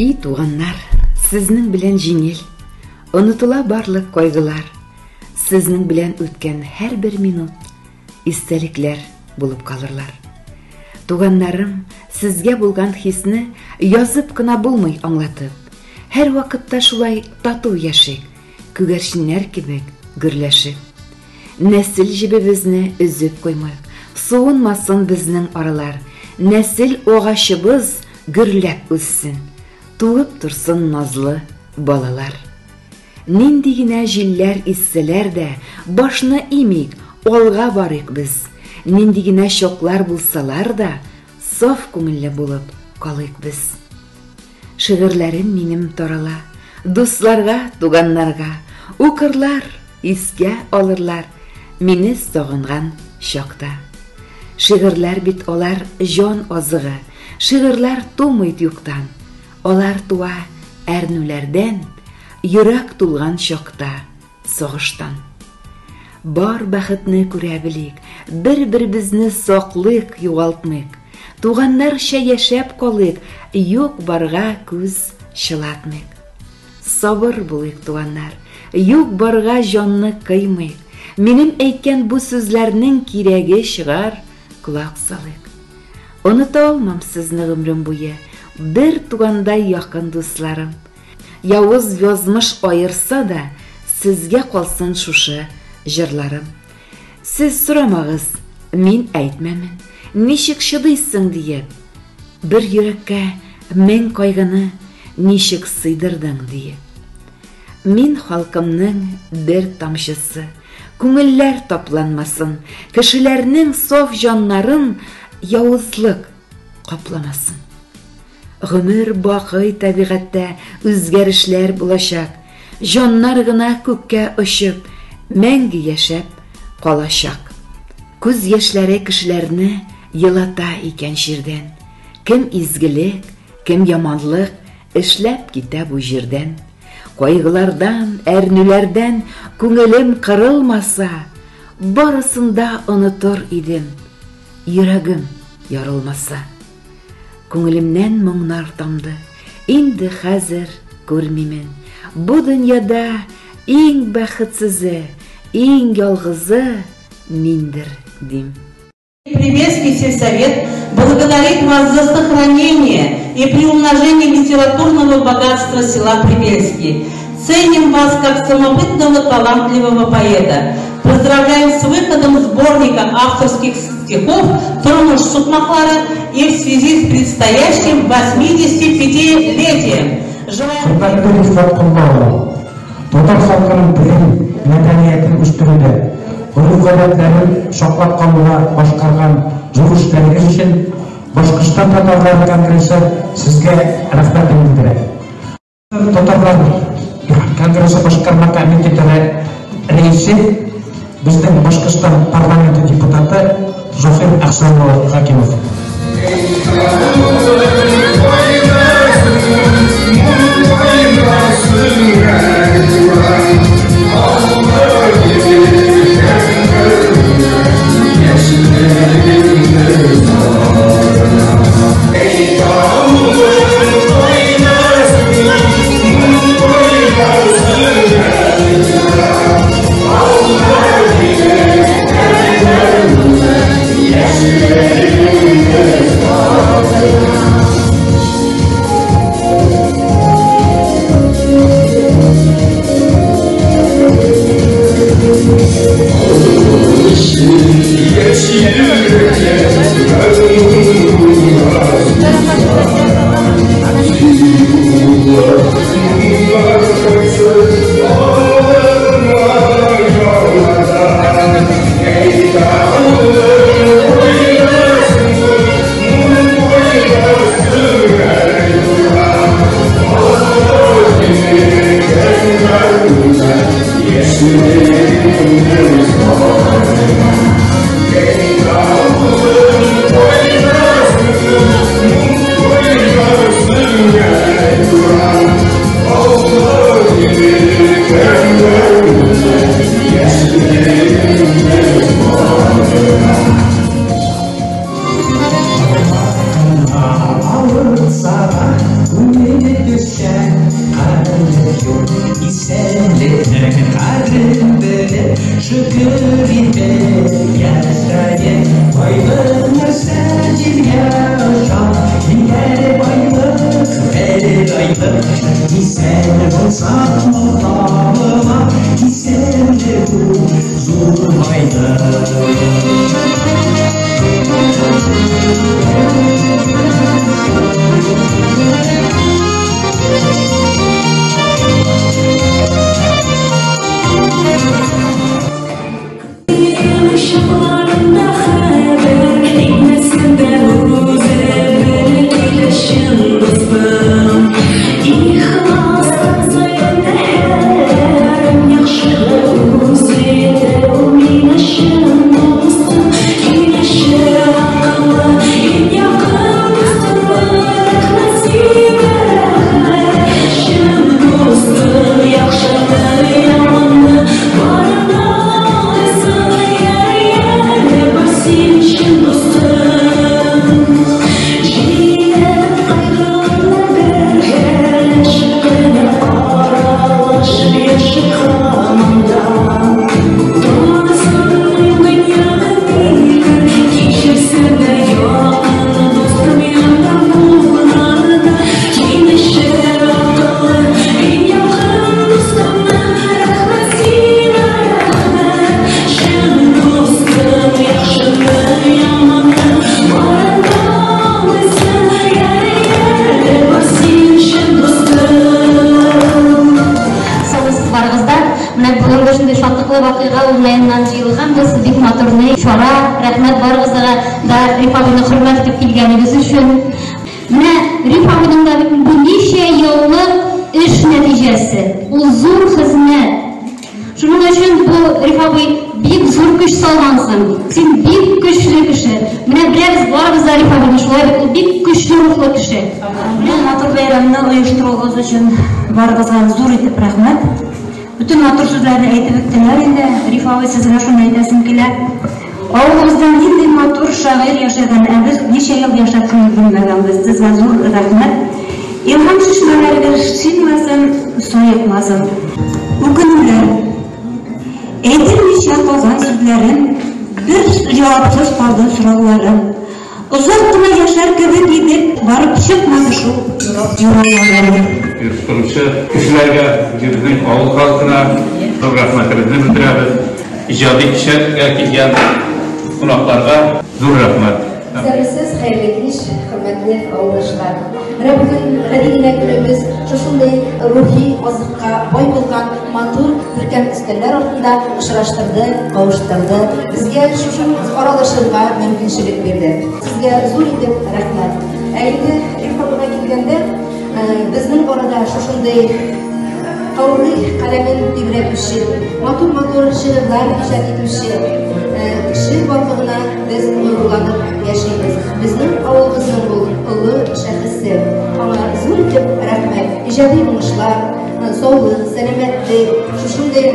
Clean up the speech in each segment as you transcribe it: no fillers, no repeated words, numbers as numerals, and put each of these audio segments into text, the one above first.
И туганнар, сезнең белән җиңел, онытыла барлык кайгылар. Сезнең белән үткән һәрбер минут истәлекләр булып калырлар. Туганнарым, сезгә булган хисне язып кына булмый аңлатып. Һәр вакытта шулай тату яшик, күгәрченнәр кебек гөрләшеп. Нәсел җебебезне өзеп куймыйк, суынмасын безнең аралар. Нәсел агачыбыз гөрләп үссен, туып торсын назлы балалар. Нинди генә җилләр иссәләр дә, башны имик, алга барыйк без. Нинди генә чаклар булсалар да, саф күңелле булып калыйк без. Шигырьләрем минем тарала, дусларга, туганнарга, укырлар, искә алырлар мине сагынган чакта. Шигырьләр бит алар җан азыгы, шигырьләр тумый юктан, алар туа әрнүләрдән, йөрәк тулган чакта сагыштан. Бар бәхетне күрә белик, бер-беребезне саклыйк, югалтмыйк. Туганнарча яшәп калыйк, юк барга күз чылатмыйк. Сабыр булыйк, туганнар, юк барга җанны кыймыйк. Минем әйткән бу сүзләрнең кирәге чыгар, колак салыйк. Оныта алмам сезне гомрем буе, бер тугандай якын дусларым. Явыз язмыш аерса да, сезгә калсын шушы җырларым. Сез сорамагыз, мин әйтмәмен, ничек чыдыйсың диеп. Бер йөрәккә мең кайгыны ничек сыйдырдың диеп. Мин халкымның бер тамчысы, күңелләр тапланмасын, кешеләрнең саф җаннарын явызлык капламасын. Гомер бакый табигатьтә үзгәрешләр булачак. Җаннар гына күккә очып, мәңге яшәп калачак. Күз яшьләре кешеләрне елата икән җирдән. Кем изгелек, кем яманлык эшләп китә бу җирдән. Кайгылардан, әрнүләрдән күңелем кырылмаса, барысын да онытыр идем, йөрәгем ярылмаса. Күңелемнән моңнар тамды, инде хәзер күрмимен. Бу дөньяда иң бәхетсезе, иң ялгызы миндер, дим. Прибельский сельсовет благодарит вас за сохранение и приумножение литературного богатства села Прибельский. Ценим вас как самобытного талантливого поэта. Поздравляем с выходом сборника авторских стихов «Тормыш сукмаклары» и в связи с предстоящим 85-летием. Желаем... Хөрмәтле Рифат Кулла, татар халкының телен, мәдәниятен үстерүдә, гореф-гадәтләрен саклап калуда башкарган зур эшләрегез өчен Башкортстан татарлары конгрессы сезгә рәхмәтен белдерә. Татарлар конгрессы башкарма комитеты рәисе, безнең Башкортстан парламенты депутаты Зафир Әхсән Хакимов. Исәнлекнең кадерен белеп, шөкер итеп яшәеп. Байлык нәрсә җилгә оча, җитәр байлык бер айлык. Исән булсаң, мал табыла, исәнлек ул зур байлык. Işıklarında haber etmesinden uze bir dostum. İhlastan sayın her yaxşı uze oynayışın dostum. Güneşi akıllı en yakın dostum. Nasip rahmet şın dostum. Yaxşını yamanı varına Барыгызга зур итеп рәхмәт. Бөтен матур сүзләрне әйтеп үттеләр инде. Риф абый, сезгә шуны әйтәсем килә. Авылыбызда нинди матур шагыйрь яшәгән, ә без ничә ел яшәп белмәгәнбез. Сезгә зур рәхмәт. Илһам чишмәләрегез шиңмәсен, саекмасын. Үкенүләр. Әйтелмичә калган сүзләрем, бер җавапсыз калды сорауларым. Озак кына яшәр кебек идек, барып чыкмады шул юрауларым. Оештыручы кешеләргә, үзебезнең авыл халкына зур рәхмәтебезне белдерәбез. Иҗади кичәгә килгән кунакларга зур рәхмәт. Исәнмесез, хәерле кич, хөрмәтле авылдашлар. Менә бүген гади генә көнебез шушындый рухи азыкка бай булган матур күркәм өстәлләр артында очраштырды, кавыштырды. Безгә шушы аралашырга мөмкинчелек бирде. Сезгә зур итеп рәхмәт. Ә инде Риф абыйга килгәндә, безнең арада шушындый каурый каләмен тибрәтүче, матур-матур шигырьләр иҗат итүче кеше барлыгына без горурланып яшибез. Безнең авылыбызның ул олы шәхесе. Аңа зур итеп рәхмәт, иҗади уңышлар, саулык, сәламәтлек, шушындый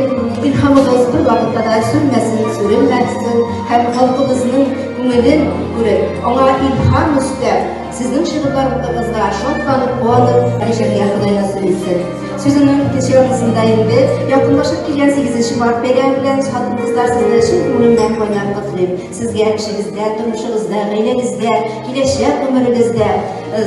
илһамыгыз бер вакытта да сүнмәсен, сүрелмәсен һәм халкыбызның күңелен күреп, аңа илһам өстәп, сезнең шигырьләрегезгә шатланып, куанып яшәргә Ходай насыйп итсен. Сүземнең икенче яртысында инде якынлашып килгән 8 март бәйрәме белән хатын-кызлар сезне чын күңелемнән кайнар котлыйм. Сезгә эшегездә, тормышыгызда, гаиләгездә, киләчәк гомерегездә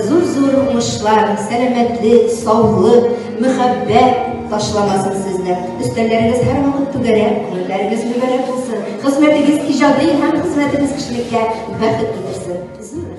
зур-зур уңышлар, сәламәтлек, саулык, мәхәббәт ташламасын сезне. Өстәлләрегез һәрвакыт түгәрәк, күңелләрегез мөбарәк булсын. Хезмәтегез иҗади һәм хезмәтегез кешелеккә бәхет китерсен.